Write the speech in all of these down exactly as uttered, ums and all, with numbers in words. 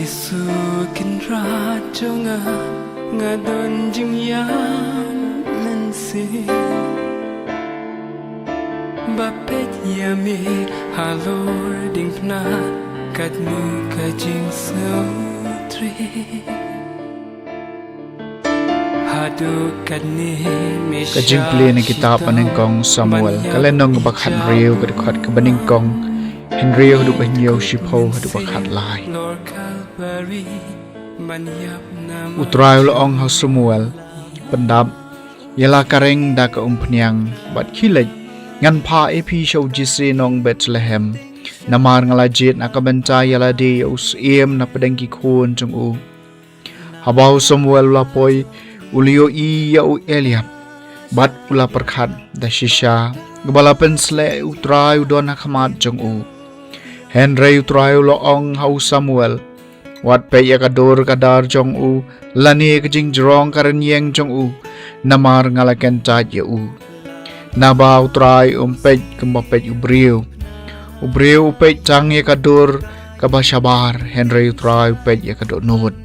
Su Kynrad jong nga, nga don jingïam mynsiem. Ba peit ïa me halor diengphna katno ka jingsngewtrei. Haduh katne me Ka jingpule na kitab ba nyngkong Samuel, ka lynnong ba khathynriew, ka dkhot kaba nyngkong hynriew haduh ba hynñiew, shiphew haduh ba khatlai. U Trai u la ong ha u Samuel, pyndap ïa la ka reng da ka umphniang bad khie leit, ngan phah ïa phi sha u Jesse nong Bethlehem, namar nga la jied na ka bynta ïa lade ïa u syiem na pdeng ki khun jong u. Haba u Samuel u la poi, u la ïohi ïa u Eliab bad u la pyrkhat, da shisha uba la pynsleh u Trai u don ha khmat jong u. Hynrei u Trai u la ong ha u Samuel, wat peit ïa ka dur ka dar jong u lane ka jingjrong ka rynïeng jong u, namar nga la kyntait ïa u. Naba u Trai um peit kumba peit u briew. U briew u peit tang ïa ka dur kaba shabar, hynrei u Trai u peit ïa ka dohnud.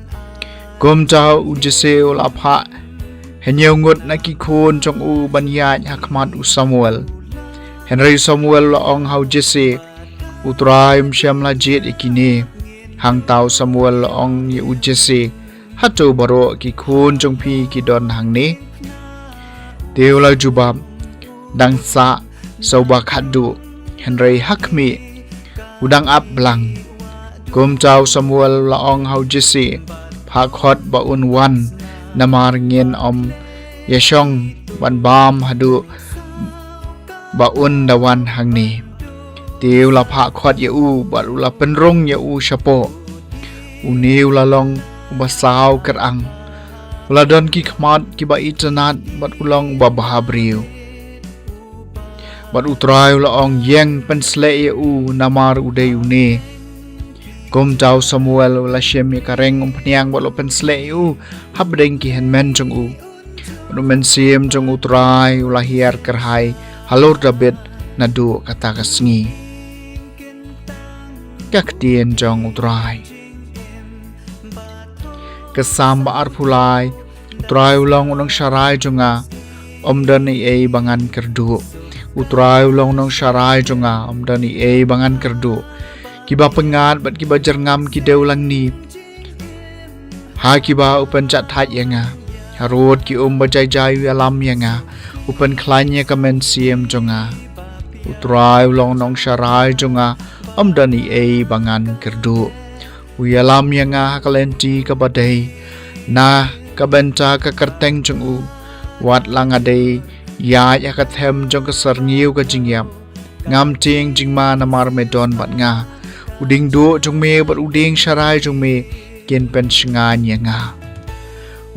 Kumta u Jesse u la phah hynñiew ngut na ki khun jong u ban ïaid ha khmat u Samuel. Hynrei u Samuel u la ong ha u Jesse, u Trai um shym la jied ïa kine. Hangta u Samuel u la ong ïa u Jesse, hato baroh ki khun jong phi ki don hangne? Te u la jubab, dang sah sa uba khatduh, hynrei ha khmih u dang ap blang. Kumta u Samuel u la ong ha u Jesse, phah khot ba un wan, namar ngin ym ïa shong ban bam haduh ba un da wan hangne. Te u la phah khot ïa u bad u la pynrung ïa u shapoh. Une u la long uba saw kyrang, u la don ki khmat kiba itynnad bad u long uba bha briew. Bad u Trai u la ong, ïeng, pynsleh ïa u, namar u dei une. Kumta u Samuel u la shim ïa ka reng umphniang bad u la pynsleh ïa u hapdeng ki hynmen jong u. Bad u mynsiem jong u Trai u la hiar kyrhai halor David naduh kata ka sngi. Ka ktien jong u Trai. Ka Salm ba arphew lai. U Trai u long u nongsharai jong nga, ym don ei ei ba ngan kyrduh. U Trai u long u nongsharai jong nga, ym don ei ei ba ngan kyrduh. Kiba pyngngad bad kiba jyrngam ki dewlangni ha kiba u pynjahthait ïa nga. Harud ki um ba jai jai u ïalam ïa nga, u pynkhlaiñ ïa ka mynsiem jong nga. U Trai u long u nongsharai jong nga, ym don ei ei ba ngan kyrduh. U ïalam ïa nga ha ka lynti kaba dei, na ka bynta ka kyrteng jong u. Wat la nga dei ïaid ha ka them jong ka syrngiew ka jingïap, ngam tieng jingma, namar me don bad nga. U dieng duh jong me bad u dieng sharai jong me kin pynshngaiñ ïa nga.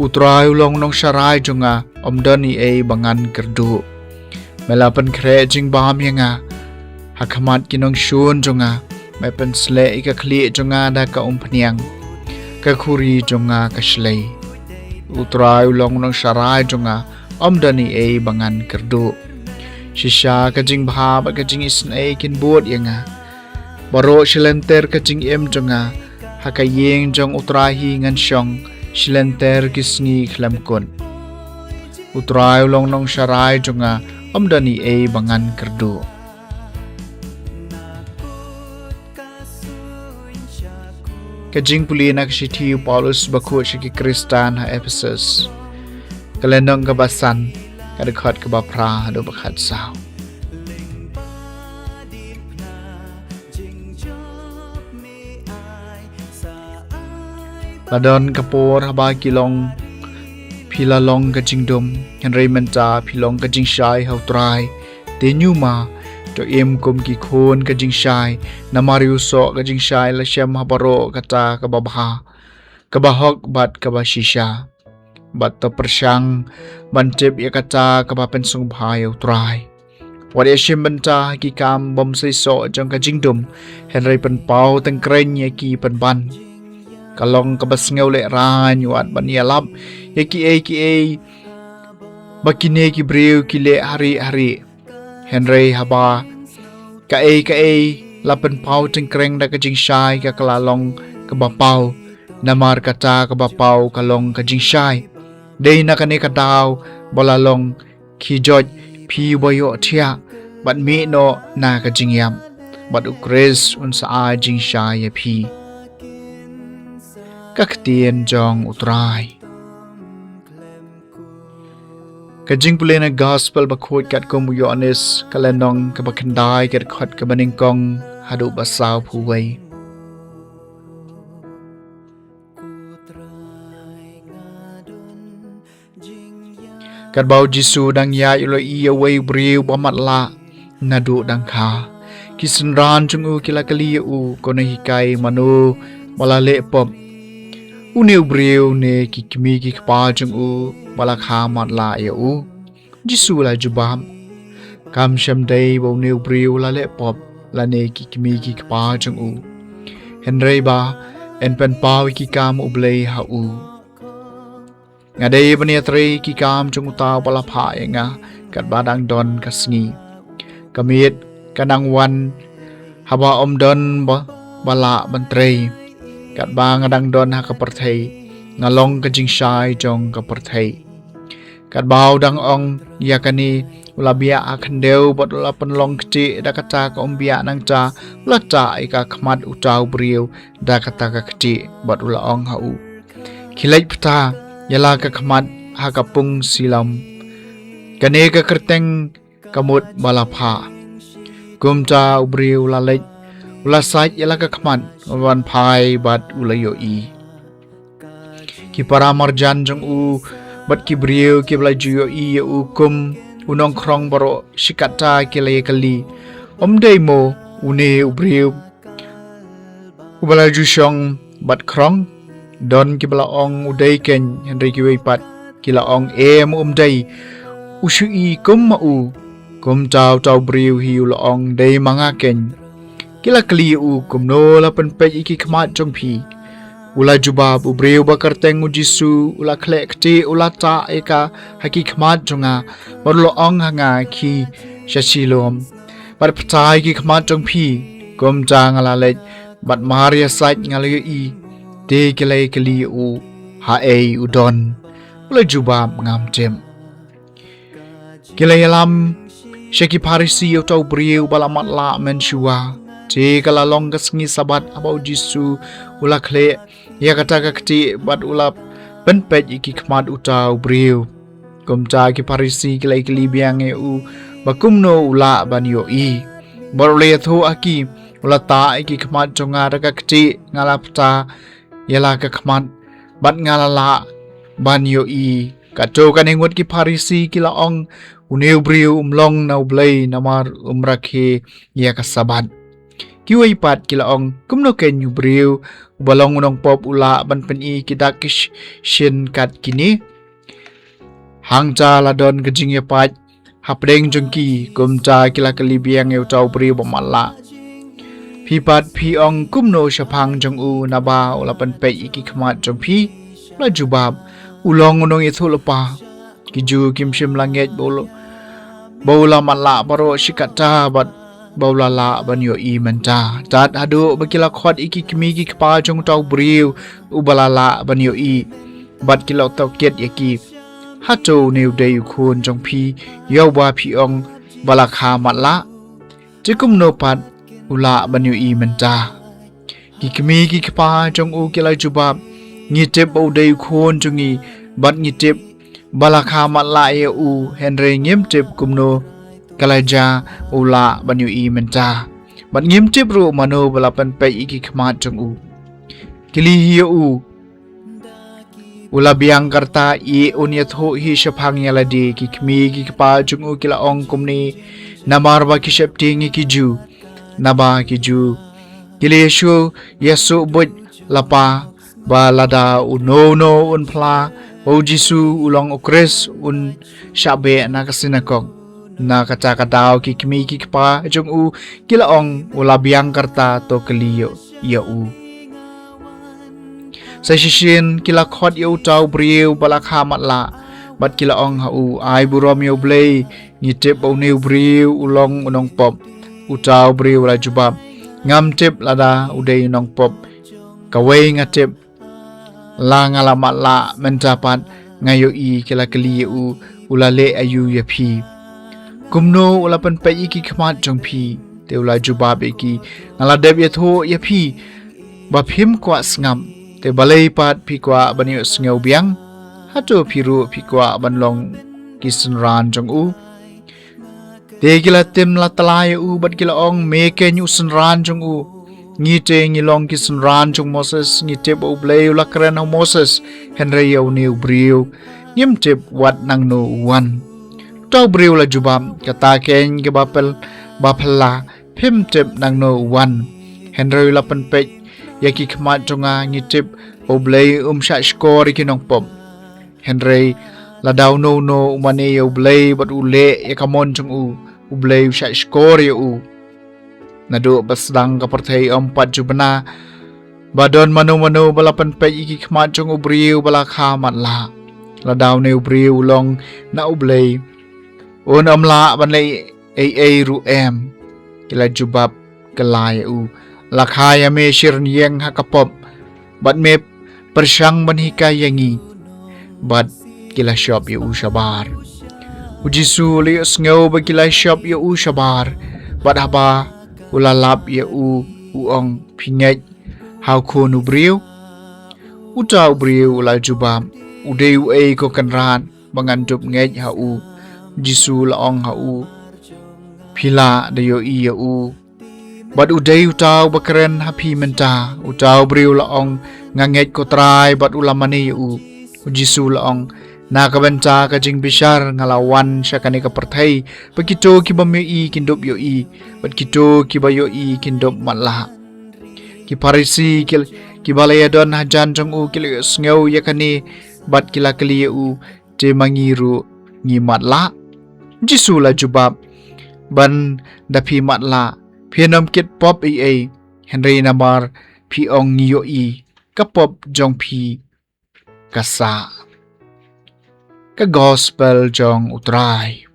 U Trai u long u nongsharai jong nga, ym don ei ei ba ngan kyrduh. Me la pynkhreh jingbam ïa nga ha khmat ki nongshun jong nga. Me pynsleh ïa ka khlieh jong nga da ka umphniang, ka khuri jong nga ka shlei. U Trai u long u nongsharai jong nga, ym don ei ei ba ngan kyrduh. Shisha ka jingbha bad ka jingisynei kin bud ïa nga. Baroh shilynter ka jingim jong nga, ha ka ïing jong u Trai hi ngan shong shilynter ki sngi khlem kut. U Trai u long u nongsharai jong nga, ym don ei ei ba ngan kyrduh. Ka jingpule na ka shithi u Paulus bakhuid sha ki Khristan ha Ephesus, ka lynnong kaba san, ka dkhot kaba phra haduh ba khatsaw. La don ka por haba ki long, phi la long ka jingdum, hynrei mynta phi long ka jingshai ha u Trai. Te ñiuma, to im kum ki khun ka jingshai, namar ïa u soh ka jingshai la shem ha baroh kata kaba bha, kaba hok bad kaba shisha. Bad to pyrshang ban tip ïa kata kaba pynsngewbha ïa u Trai. Wat ïa shim bynta ha ki kam bym seisoh jong ka jingdum, hynrei pynpaw tyngkreiñ ïa ki pynban. Ka long kaba sngewlehraiñ wat ban ïalap ïa kiei kiei ba kine ki briew ki leh ha rieh ha rieh. Hynrei haba kaei kaei la pynpaw tyngkreiñ da ka jingshai, ka ka la long kaba paw. namar kata kaba paw ka long ka jingshai. Dei na kane ka daw ba la long khie joit, phi ba ïohthiah, bad mih noh na ka jingïap, bad u Khrist un sa ai jingshai ïa phi. Ka ktien jong U Trai. Ka jingpule na Gospel bakhuid katkum u Ïoannis, ka lynnong kaba khyndai, ka dkhot kaba nyngkong haduh ba sawphew wei. Katba u Jisu u dang ïaid, u la ïohi ïa uwei u briew ba matlah naduh dang kha. Ki synran jong u ki la kylli ïa u, ko nonghikai, mano ba la leh pop, une u briew ne ki kmie ki kpa jong u, ba la kha matlah ïa u? Jisu u la jubab, kam shym dei ba une u briew u la leh pop, lane ki kmie ki kpa jong u, hynrei ba yn pynpaw ïa ki kam U Blei ha u. Nga dei ban ïatrei ïa ki kam jong uta uba la phah ïa nga katba dang don ka sngi. Ka miet ka nang wan haba ym don ba, ba lah ban trei. Katba nga dang don ha ka pyrthei, nga long ka jingshai jong ka pyrthei. Katba u dang ong ïa kane, u la biah ha khyndew bad u la pynlong ktieh, da kata ka um biah nangta, u la tah ïa ka khmat uta u briew da kata ka ktieh bad u la ong ha u, khie leit phta ïa la ka khmat ha ka pung Siloam, kane ka kyrteng ka mut ba la phah. Kumta u briew u la leit, u la sait ïa la ka khmat, u la wan phai bad u la ïohi. Ki para marjan jong u bad ki briew kiba la ju ïohi ïa u kum u nongkhrong baroh shi katta ki la ïa kylli, ym dei mo une u briew uba la ju shong bad khrong? Don kiba la ong, u dei keiñ, hynrei kiwei pat ki la ong, em, ym dei, u shu i kum ma u. Kumta uta u briew hi u la ong, dei ma nga keiñ. Ki la kylli ïa u, kumno la pynpeit ïa ki khmat jong phi? U la jubab, u briew ba kyrteng u Jisu u la khleh ktieh, u la tah ïa ka ha ki khmat jong nga bad u la ong ha nga, khie sha Siloam bad phta ïa ki khmat jong phi. Kumta nga la leit bad mar ïa sait nga la ïohi. Te ki la ïa kylli ïa u, haei u don? U la jubab, ngam tip. Ki la ïalam sha ki Pharisi ïa uta u briew ba la matlah mynshuwa. Te ka la long ka sngi Sabbath haba u Jisu u la khleh ïa kata ka ktieh bad u la pynpeit ïa ki khmat uta u briew. Kumta ki Pharisi ki la ïa kylli biang ïa u ba kumno u lah ban ïohi. Bad u la ïathuh ha ki, u la tah ïa ki khmat jong nga da ka ktieh, nga la phta ïa la ka khmat bad nga la lah ban ïohi. Kato kane ngut ki Pharisi ki la ong, une u briew um long na U Blei namar um rakhe ïa ka Sabbath. Kiwei pat ki la ong, kumno keiñ u briew uba long u nongpop u lah ban pyni ki dak ki sh-, shin kat kine? Hangta la don ka jingïapait hapdeng jong ki. Kumta ki la kylli biang ïa uta u briew ba matlah, phi pat phi ong kumno shaphang jong u, naba u la pynpeit ïa ki khmat jong phi? U la jubab, u long u nongïathuhlypa. Ki Jiw kim shym la ngeit ba u la, ba u la matlah baroh shi katta bad ba u la lah ban ïohi mynta, tad haduh ba ki la khot ïa ki kmie ki kpa jong uta u briew uba la lah ban ïohi, bad ki la tohkit ïa ki, hato une u dei u khun jong phi, ïa uba phi ong ba la kha matlah? Te kumno pat u lah ban ïohi mynta? Ki kmie ki kpa jong u ki la jubab, ngi tip ba u dei u khun jong ngi, bad ngi tip ba la kha matlah ïa u, hynrei ngim tip kumno ka la jia u lah ban ïohi mynta, bad ngim tip ruh mano ba la pynpeit ïa ki khmat jong u. Kylli hi ïa u, u la biang ka rta, ïa un ïathuh hi shaphang ïa lade. Ki kmie ki kpa jong u ki la ong kumne namar ba ki sheptieng ïa ki Jiw, naba ki Jiw ki la ïa shu ïasuh buit lypa ba lada uno uno un phla ba u Jisu u long u Khrist, un shah beh na ka synagog. Na kata ka daw ki kmie ki kpa jong u ki la ong, u la biang ka rta, to kylli ïa u. Sa shisien ki la khot ïa uta u briew ba la kha matlah, bad ki la ong ha u, ai burom ïa U Blei, ngi tip ba une u briew u long u nongpop. Uta u briew u la jubab, ngam tip lada u dei u nongpop. Kawei nga tip, La nga la matlah, mynta pat nga ïohi. Ki la kylli ïa u, u la leh aïu ïa phi? Kumno u la pynpeit ïa ki khmat jong phi? Te u la jubab ïa ki, nga la dep ïathuh ïa phi ba phim kwah sngap. Te balei pat phi kwah ban ïohsngew biang? Hato phi ruh phi kwah ban long ki synran jong u? Te ki la tim la tla ïa u bad ki la ong, me keiñ u synran jong u. Ngi te ngi long ki synran jong Moses, ngi tip ba U Blei u la kren ha Moses, hynrei ïa une u briew ngim tip wat nangno u wan. Uta u briew la jubab, kata keiñ kaba phylla, phim tip nangno u wan. Hynrei u la pynpeit ïa ki khmat jong nga, ngi tip ba U Blei um shah shkor ïa ki nongpop. Hynrei lada uno uno u mane ïa U Blei bad u leh ïa ka mon jong u, U Blei u shah shkor ïa u. Naduh ba sdang ka pyrthei ym pat ju bna ba don mano mano ba la pynpeit ïa ki khmat jong u briew ba la kha matlah. Lada une u briew u long na U Blei, un ym lah ban leh ei ei ruh em. Ki la jubab kylla ïa u, la kha ïa me shi rynïeng ha ka pop, bad me pyrshang ban hikai ïa ngi? Bad ki la shop ïa u shabar. U Jisu u la ïohsngew ba ki la shop ïa u shabar, bad haba u la lap ïa u, u ong, phi ngeit ha u Khun u briew? Uta u briew u la jubab, u dei uei ko Kynrad ba ngan dup ngeit ha u? U Jisu u la ong ha u, phi lah da ïohi ïa u, bad u dei uta uba kren ha phi mynta. Uta u briew u la ong, nga ngeit ko Trai, bad u la mane ïa u. U Jisu u la ong, na ka bynta ka jingbishar nga la wan sha kane ka pyrthei, ba kito ki bym ïohi kin dup ïohi, bad kito kiba ïohi kin dup matlah. Ki Pharisi ki, kiba la ïadon hajan jong u ki la ïohsngew ïa kane, bad ki la kylli ïa u, te ma ngi ruh ngi matlah? U Jisu u la jubab, ban da phi matlah, phin ym kit pop ei ei, hynrei namar phi ong ngi ïohi, ka pop jong phi ka sah. Ka Gospel jong U Trai.